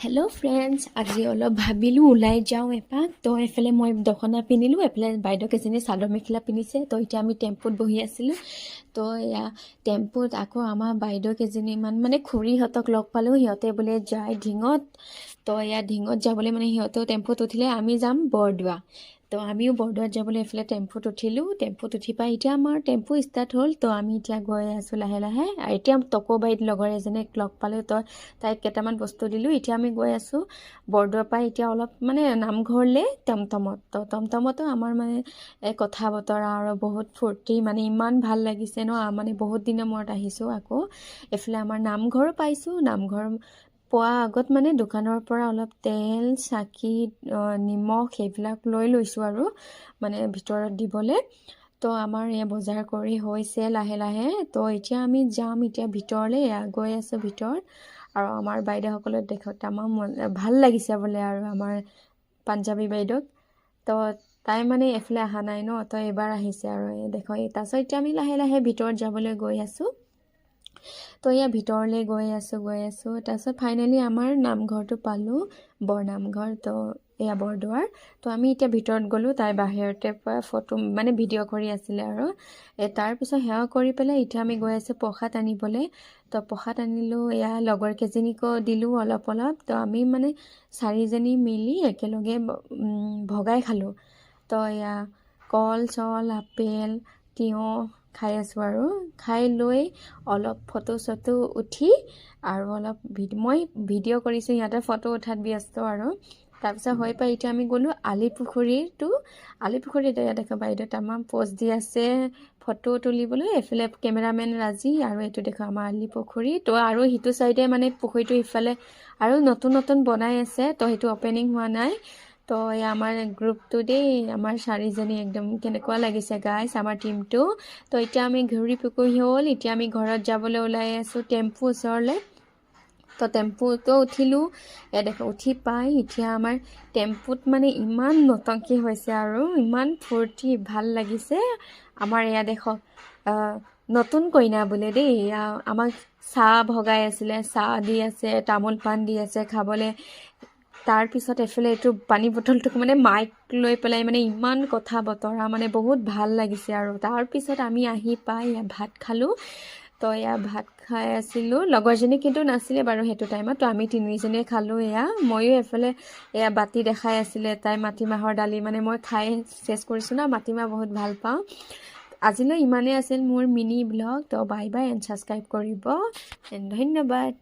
Hello' friends, আজি অলপ ভাবিলোঁ ওলাই যাওঁ এপাক। তো এইফালে মই দখনা পিন্ধিলোঁ, এইফালে বাইদেউ কেইজনী চাদৰ মেখেলা পিন্ধিছে। তো এতিয়া আমি টেম্পুত বহি আছিলোঁ। তো এয়া টেম্পুত আকৌ আমাৰ বাইদেউ কেইজনীমান, মানে খুৰীহঁতক লগ পালোঁ। সিহঁতে বোলে যায় ঢিঙত। তো এয়া ঢিঙত যাবলৈ মানে সিহঁতেও টেম্পুত উঠিলে। আমি যাম বৰদোৱা। তো আমিও বৰদোৱাত যাবলৈ এইফালে টেম্পুত উঠিলোঁ। টেম্পুত উঠি পাই এতিয়া আমাৰ টেম্পু ষ্টাৰ্ট হ'ল। তো আমি এতিয়া গৈ আছোঁ লাহে লাহে। আৰু এতিয়া টকৌবাৰীত লগৰ এজনীক লগ পালোঁ। তো তাইক কেইটামান বস্তু দিলোঁ। এতিয়া আমি গৈ আছোঁ বৰদোৱাৰ পৰা এতিয়া অলপ মানে নামঘৰলৈ টমটমত। তো টমটমতো আমাৰ মানে এই কথা বতৰা আৰু বহুত ফূৰ্তি, মানে ইমান ভাল লাগিছে ন, মানে বহুত দিনৰ মূৰত আহিছোঁ আকৌ। এইফালে আমাৰ নামঘৰো পাইছোঁ। নামঘৰ পোৱা আগত মানে দোকানৰ পৰা অলপ তেল, চাকি, নিমখ সেইবিলাক লৈ লৈছোঁ আৰু মানে ভিতৰত দিবলৈ। তো আমাৰ এয়া বজাৰ কৰি হৈছে লাহে লাহে। তো এতিয়া আমি যাম এতিয়া ভিতৰলৈ। এয়া গৈ আছোঁ ভিতৰত। আৰু আমাৰ বাইদেউসকলে দেখত আমাৰ মন ভাল লাগিছে বোলে আৰু আমাৰ পাঞ্জাবী বাইদেউক। তো তাই মানে এইফালে অহা নাই ন, তো এইবাৰ আহিছে আৰু এই দেখো। তাৰপিছত এতিয়া আমি লাহে লাহে ভিতৰত যাবলৈ গৈ আছোঁ। তো এয়া ভিতৰলৈ গৈ আছোঁ, গৈ আছোঁ। তাৰপিছত ফাইনেলি আমাৰ নামঘৰটো পালোঁ, বৰনামঘৰ। তো এয়া বৰদোৱাৰ। তো আমি এতিয়া ভিতৰত গ'লোঁ। তাই বাহিৰতে পৰা ফটো, মানে ভিডিঅ' কৰি আছিলে। আৰু তাৰপিছত সেৱা কৰি পেলাই এতিয়া আমি গৈ আছোঁ প্ৰসাদ আনিবলৈ। তো প্ৰসাদ আনিলোঁ, এয়া লগৰ কেইজনীকো দিলোঁ অলপ অলপ। তো আমি মানে চাৰিজনী মিলি একেলগে ভগাই খালোঁ। তো এয়া কল চল, আপেল, তিয়ঁহ খাই আছোঁ। আৰু খাই লৈ অলপ ফটো চটো উঠি আৰু অলপ মই ভিডিঅ' কৰিছোঁ, সিহঁতে ফটো উঠাত ব্যস্ত। আৰু তাৰপিছত হৈ পাই এতিয়া আমি গ'লোঁ আলিপুখুৰীটো। আলিপুখুৰীত ইয়াত দেখো বাইদেউ তামাম প'জ দি আছে ফটো তুলিবলৈ, এইফালে কেমেৰামেন ৰাজি। আৰু এইটো দেখো আমাৰ আলিপুখুৰী। তো আৰু সিটো চাইডে, মানে পুখুৰীটো ইফালে আৰু নতুন নতুন বনাই আছে, তো সেইটো অ'পেনিং হোৱা নাই। তো এই আমাৰ গ্ৰুপটো দেই, আমাৰ চাৰিজনী একদম কেনেকুৱা লাগিছে গাইছ আমাৰ টীমটো! তো এতিয়া আমি ঘূৰি পকি হ'ল, এতিয়া আমি ঘৰত যাবলৈ ওলাই আছোঁ টেম্পু ওচৰলৈ। তো টেম্পুতো উঠিলোঁ। এয়া দেখো, উঠি পাই এতিয়া আমাৰ টেম্পুত মানে ইমান নটংকি হৈছে আৰু ইমান ফূৰ্তি ভাল লাগিছে। আমাৰ এয়া দেখক, নতুন কইনা বোলে দেই, এয়া আমাক চাহ ভগাই আছিলে, চাহ দি আছে, তামোল পাণ দি আছে খাবলৈ। তাৰপিছত এইফালে এইটো পানী বটলটোক মানে মাইক লৈ পেলাই মানে ইমান কথা বতৰা, মানে বহুত ভাল লাগিছে। আৰু তাৰপিছত আমি আহি পাই এয়া ভাত খালোঁ। তো এয়া ভাত খাই আছিলোঁ। লগৰজনী কিন্তু নাছিলে বাৰু সেইটো টাইমত। তো আমি তিনিজনীয়ে খালোঁ। এয়া ময়ো এফালে এয়া বাতি দেখাই আছিলে তাই মাটিমাহৰ দালি, মানে মই খাই চেচ কৰিছোঁ ন, মাটিমাহ বহুত ভাল পাওঁ। আজিলৈ ইমানেই আছিল মোৰ মিনি ব্লগ। তো বাই বাই এণ্ড ছাবস্ক্ৰাইব কৰিব এণ্ড ধন্যবাদ।